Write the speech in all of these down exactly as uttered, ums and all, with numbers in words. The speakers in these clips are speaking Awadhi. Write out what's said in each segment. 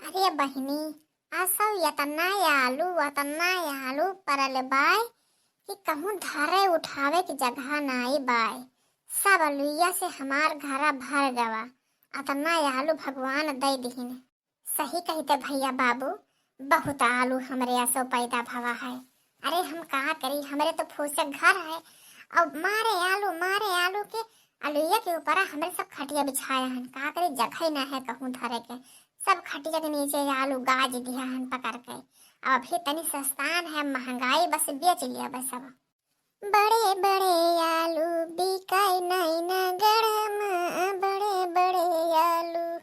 अरे बहिनी, असौ एतना आलू, एतना आलू परल बाय कि कहूँ धरे उठावे के जगह नाई बाय। सब अलुइया से हमार घरा भर गवा। एतना आलू भगवान दे दिहिन। सही कहिते भैया बाबू, बहुत आलू हमरे असौ पैदा भवा है। अरे हम का करी, हमरे तो फूसक घर है। अब मारे आलू, मारे आलू के, अलुइया के ऊपरा हमरे सब खटिया बिछाया हन। का करी, जगह ही ना है कहूँ धरे के। सब खटिया के नीचे आलू गाज दिया हन पकड़ के। अब अभी तनी सस्तान है, महंगाई बस बेच लिया बस अब। बड़े बड़े आलू बिकाई नाई ना गढ़ मा, बड़े बड़े आलू,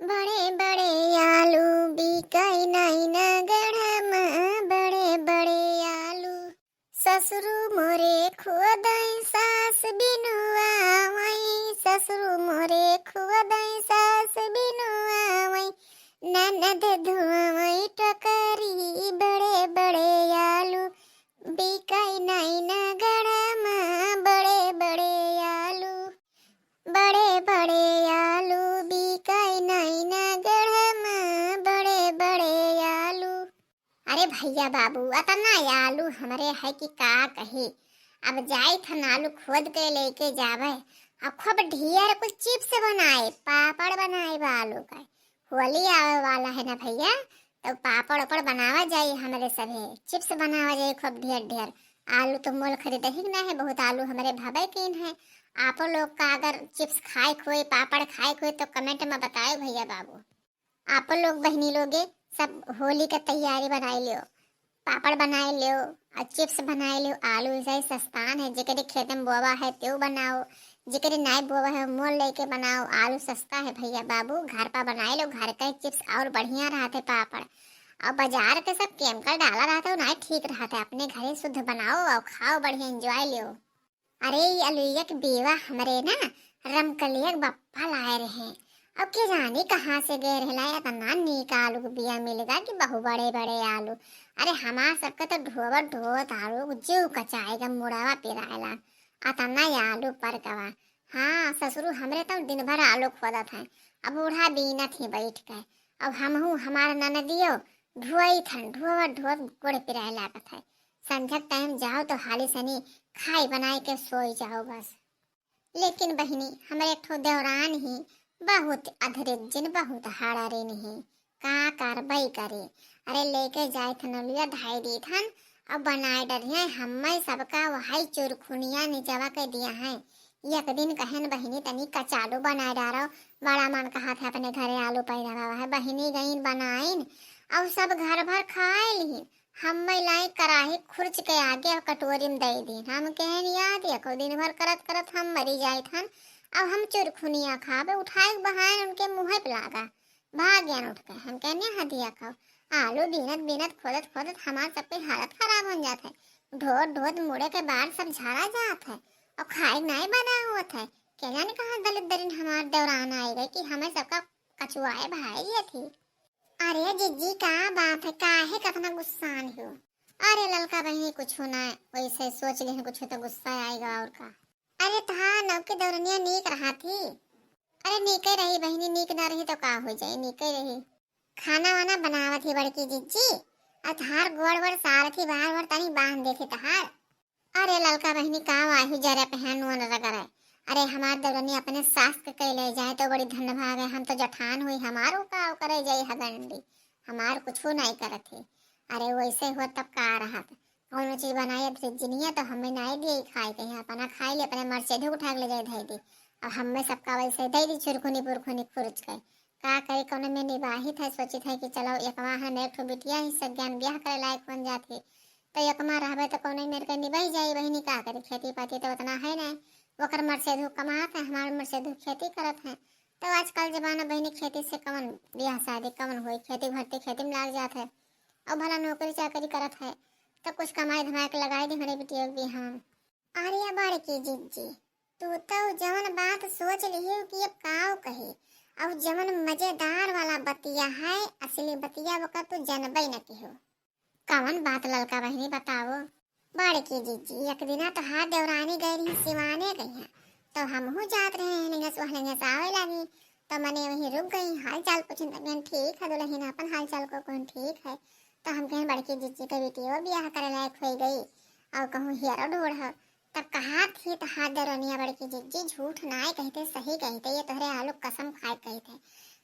बड़े बड़े आलू बिकाई नाई ना गढ़ मा, बड़े बड़े आलू। ससुरु मोरे खोदई सास बिनु आवई, ससुरु मोरे खोदई सास बिनु आवई, ननद धुआवई टकरी, बड़े बड़े आलू बिकाई नाई ना गढ़ मा, बड़े बड़े आलू, बड़े बड़े आलू बिकाई नाई ना गढ़ मा, बड़े बड़े आलू। अरे भैया बाबू, अतना आलू हमरे है कि का कही। अब जाइत हन आलू खोद के लेके जावे, अब खूब ढेर कुल चिप्स बनाए, पापड़ बनाए बा आलू का। होली आवे वाला है ना भैया, तो पापड़ ओपड़ बनावा जाई हमरे सभे, चिप्स बनावा जाई खूब ढेर ढेर। आलू तो मोल खरीदही के ना है, बहुत आलू हमरे भवे किन है। आपो लोग का अगर चिप्स खाए के होई, पापड़ खाए के होई तो कमेंट में बताए भैया बाबू। आप लोग बहिनी लोगे सब होली का तैयारी बनाई लियो, पापड़ बनाई लियो और चिप्स बनाई लियो। आलू ऐसे ही सस्तान है, जेकरे खेत में बोवा है तेऊ बनाओ, जेकरे नाई बोवा है मोल लेके बनाओ। आलू सस्ता है भैया बाबू, घर पर बनाई लो, घर का ही चिप्स और बढ़िया रहते पापड़। और बाजार के सब केमिकल डाला रहता है, नाई ठीक रहता है। अपने घरे शुद्ध बनाओ और खाओ, बढ़िया एंजॉय लियो। अरे, ई अलुइया के बेवा हमरे ना रमकलिया के बप्पा लाए रहे। अब के जानी कहाँ से गए रहला, इतना नीक आलू के बिया मिल गा कि बहु बड़े बड़े आलू। अरे, हमार सबके तो ढोवत ढोवत आलू के जीव कचाएगा, मुड़ावा पिराएला। अतना आलू पर गवा। हाँ ससुरू, हमरे तो दिन भर आलू खोदत हैं। अब बूढ़ा बीनत ही बैठ के। अब हमहू, हमार ननदियो ढोई थन, ढोवत ढोवत गोड़ पिराए लागत है। संझक टाइम जाओ तो हाली सनी खाई बनाए के सोई जाओ बस। लेकिन बहिनी, हमरे एक ठो देवरान ही बहुत अधरिज्जिन, बहुत हाड़ारिन ही, का करबई करे। अरे लेके जाए थन अलुइया धाई दी थन, अब बनाए डरिया, हम्मे सबका वही चुरखुनिया निचवा के दिया है। एक दिन कहन, "बहिनी तनी कचालू बनाए डारो, बड़ा मन कहा था अपने घरे आलू पैदा हुआ है।" बहिनी गईन बनाइन, और सब घर भर खाए लीन। हम्मे लाई कराही खुरच के आगे और कटोरी में दे दीन। हम कहन, "याद यको दिन भर करत करत हम मरी जाइत हन, अब हम चुरखुनिया खाबे।" उठाए के बहान उनके मुँहे पे लागा, भाग गयन उठ के। हम कहन, "हदिया खाओ।" आलू बीनत बीनत, खोदत खोदत हमार सबके हालत खराब हो जात है। ढोत ढोत मुड़े के बाद सब झाड़ा जात है और खाए नाई बना होत है। के जाने कहाँ दलित दरिन हमार देवरान आए गए कि हमें सबका कचुआए भाई ये थी। अरे जिज्जी, का बात है, काहे कतना गुस्सान हो? अरे ललका बहिनी, कुछ ना, वैसे सोच लेहन कुछ तो गुस्सा आएगा और का। अरे तहार नौकी दौरनिया नीक रहा थी। अरे नीके रही बहिनी, नीक ना रही तो का हो जाए, नीके रही। खाना वाना बनावत ही बड़की जिज्जी, आ तहार गोड़ वोड़ सारत ही बाहर वोड़ तनी बांध देखे तहार। अरे ललका बहिनी, का वाही जरे पे है नून रगड़े। अरे हमार देवरनी अपने सास के कैले जाए तो बड़ी धन भाग है, हम तो जठान हुई, हमारो का करे जाई हगंडी, हमार कुछो नहीं करत है। अरे वैसे हो तब का रहत, कौनो चीज बनाई अब फ्रिज नहीं है तो हमें नहीं दिए खाए के, अपना खाई ले, अपने मरचेधू उठा के ले जाए धई दी। अब हमें सबका वैसे दे दी चुरखुनी पुरखुनी खुरच के। का करी, कौनो में निबाहित है, सोचित है कि चलो एकवा हम एक ठो बिटिया ही से ज्ञान ब्याह करे लायक बन जात है। तो एकमा रहबे तो कौनो मेर के निबहि जाई बहिनी, का करी, खेती पाती तो उतना है नहीं। ओकर मरसेधू कमात है, हमार मरसेधू खेती करत है। तो आजकल जमाना बहिनी खेती से कवन ब्याह शादी कवन होई, खेती भरती खेती में लाग जात है। और भला नौकरी चाकरी करत है तो कुछ कमाई धमाई के लगाई दी हमरे बिटिया के बियाह में। अरे बड़की जिज्जी, तू तो जवन बात सोच लिही कि अब काव कही, और जवन मजेदार वाला बतिया है, असली बतिया ओकर तू जनबे न किहो। कवन बात ललका बहिनी बताओ? बड़की जिज्जी, एक दिना तोहार देवरानी गई रही सिवाने गई है, तो हमहू जात रहे हैं, हिलंगे से, हिलंगे से आवे लागी, तो मने वहीं रुक गई, हाल चाल पूछन। तब कहन, "ठीक है दुल्हन, अपन हाल चाल को कौन ठीक है?" तो हम कहन, "बड़की जिज्जी के बिटियो बियाह करे लायक हो गई, और कहूँ हियरो ढूंढ हो।" तब कहा थी, "तहार देवरनिया बड़की जिज्जी झूठ नाय कहते, सही कहते, ये तोहरे आलू कसम खाए कहते।"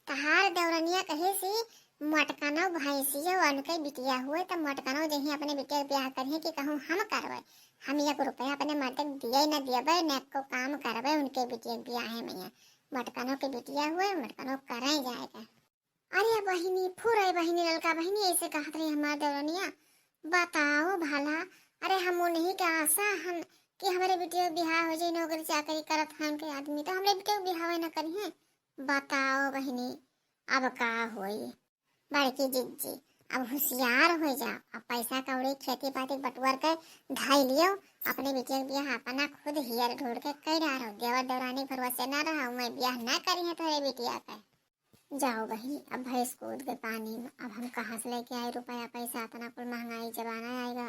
तहार देवरनिया कहे सी, "मटकनो भैंसियो उनके बिटिया हुए, तब मटकनो जही अपने बिटिया के बियाह करिए कि कहूँ हम करबे, हम एक रुपया अपने मर्द के दिए न दियबे, न को काम करबे उनके बिटिया के बियाह में। मटकनो के बिटिया हुए, मटकनो करें जाएगा।" अरे बहिनी, फुरे बहिनी, ललका बहिनी, ऐसे कहत रही हमार देवरनिया, बताओ भला। अरे हम उन्हीं के आशा हन कि हमरे बिटिया के बियाह हो जाए, नौकरी चाकरी करत हैं उनके आदमी, तो हमरे बिटिया के बियाह न करिए। बताओ बहिनी, अब का होई? बड़की जिज्जी, अब होशियार हो जाओ, अब पैसा कौड़ी खेती बाड़ी बटुअर के धाई लियो, अपने बिटिया के बियाह अपना खुद हियर ढूंढ के कई डारो, देवर देवरानी भरोसे ना रहा, मैं बियाह ना करिए तोहरे बिटिया के। जाओ बहिनी, अब भैंस कूद के पानी में, अब हम कहाँ से लेके आई रुपया पैसा? इतना कुल महंगाई जमाना आएगा,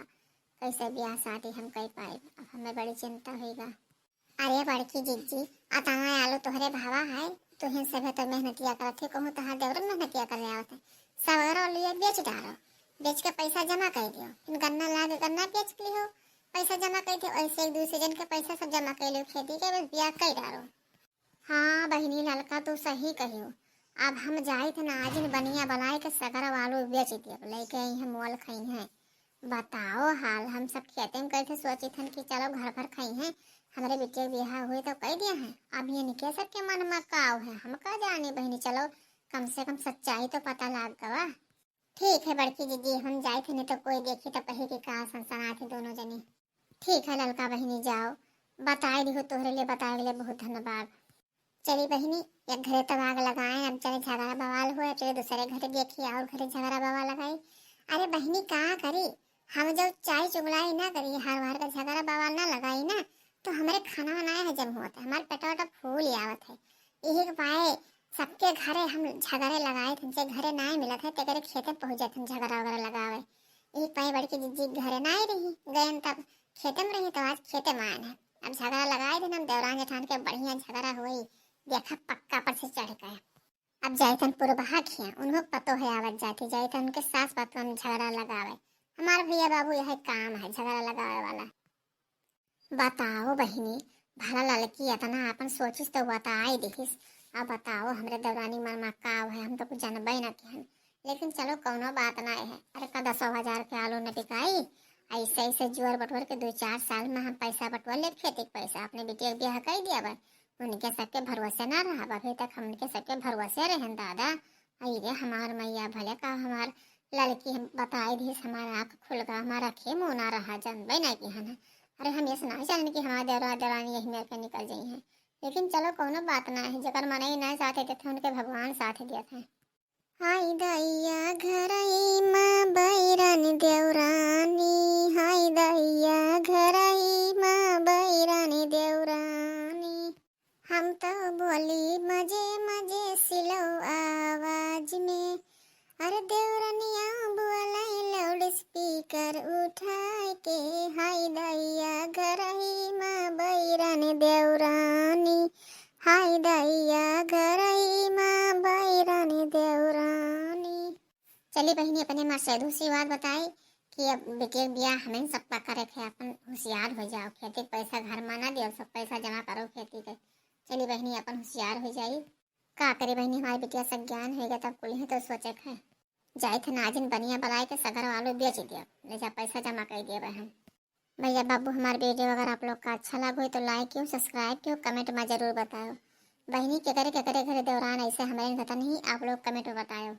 कैसे ब्याह शादी हम कर पाए? अब हमें बड़ी चिंता होएगा। अरे बड़की जिज्जी, अतना आलू तोहरे भावा है, तुहिन सभे तो मेहनतिया करत है, कहूँ तहार देवरन मेहनतिया कर ले आवत है। सवेरो लिए बेच डारो, बेच के पैसा जमा कर दियो, फिर गन्ना लाग गन्ना बेच लियो, पैसा जमा कर दियो, ऐसे एक दूसरे जन के पैसा सब जमा कर लियो, खेती के बस ब्याह कर डारो। हाँ बहिनी ललका, तू सही कहियो। अब हम जाइत ना आजिन बनिया बलाए के सगर वालू बेच दियब, लेके आई हैं मोल खई हैं। बताओ हाल, हम सब खेते में कैसे सोचित हन कि चलो घर भर खई हैं, हमरे बिटिया के बियाह हुए तो कह दिया है। अब ये निके सबके मन में काव है, हम का जाने बहिनी, चलो कम से कम सच्चाई तो पता लाग गवा। ठीक है बड़की दीदी, हम जाइत हनी तो कोई देखी तो कही कि का सनसनात है दोनों जनी। ठीक है ललका बहिनी, जाओ, बताए दिहो, तोहरे लिए बताए के लिए बहुत धन्यवाद। चली बहिनी, एक घरे तब आग लगाए, अब चले झगड़ा बवाल हुए, अब चले दूसरे घरे देखी और घरे झगड़ा बवाल लगाई। अरे बहिनी का करी, हम जब चाय चुगलाई ना करी, हर बार का झगड़ा बवाल ना लगाई ना, तो हमरे खाना बनाए हजम होत है, हमार पेटवा तो फूल आवत है। यही के पाए सबके घरे हम झगड़े लगाए थे, जे घरे नाय मिलत है, तेकरे खेते पहुँच जाते हैं झगड़ा वगैरह लगावे। यही पाए बड़की जिज्जी घरे नाय रही, गयन तब खेते में रही, तो आज खेते में आए हैं। अब झगड़ा लगाए थे ना, हम देवरान जेठान के बढ़िया झगड़ा हुई, देखा पक्का पर से चढ़ गए। अब जाइतन पुरबहा खिया, उन्हों पतो है आवत जाती, जाइतन उनके सास पतो में झगड़ा लगावे। हमार भैया बाबू यह काम है झगड़ा लगावे वाला। बताओ बहिनी, भला ललकी इतना अपन सोचिस तो बताई दिहिस। अब बताओ हमरे देवरानी मन मा का है, हम तो कुछ जानबे ना किहन। लेकिन चलो कौनो बात ना है। अरे का दसो हजार के आलू न बिकाई, ऐसे ऐसे जुअर बटुअर के दो चार साल में हम पैसा बटुआ लेब, खेती के पैसा अपने बिटिया के बियाह कर दिया बा। उनके सबके भरोसे ना रहा, अभी तक हम उनके सबके भरोसे रहन दादा। आई रे हमार मैया, भले का हमार ललकी हम बताई दिहिस, हमार आँख खुल गा, हमार आँखे मुँह ना रहा, जानबे ना किहन है। अरे हम ऐसे ना जान कि हमार देवरा देवरानी यही मेर के निकल जाई हैं। लेकिन चलो कौनो बात ना है, जेकर मनई ना साथ देते उनके भगवान साथ देते हैं। हाय दैया घरई माँ बैरन देवरानी, हाय दैया घरई माँ बैरन देवरानी। हम तो बोली मजे मजे सिलो आवाज में, अरे देवरनिया बोले लाउड स्पीकर उठाए के, हाय दैया घरई माँ बैरन देवरानी, हाय दैया घरई माँ बैरन देवरानी। चली बहिनी, अपने मार से दूसरी बात बताई कि अब बेटी के बियाह हमें सबका करे के, अपन होशियार हो जाओ, खेती के पैसा घर में ना दियो, सब पैसा जमा करो खेती के। चली बहिनी, अपन होशियार हो जाई। का करी बहिनी, हमारी बिटिया सज्ञान हो गया, तब कुल ही तो सोचे के है। जाए थे नाजिन बनिया बलाए के सगर वालू बेच दिया, ले जा पैसा जमा कर दिया बहन। भैया बाबू, हमार वीडियो अगर आप लोग का अच्छा लागो तो लाइक कियो, सब्सक्राइब कियो, कमेंट में जरूर बताओ। बहिनी, केकरे केकरे घरे देवरान ऐसे हमारे घटन ही आप लोग कमेंट में बताओ।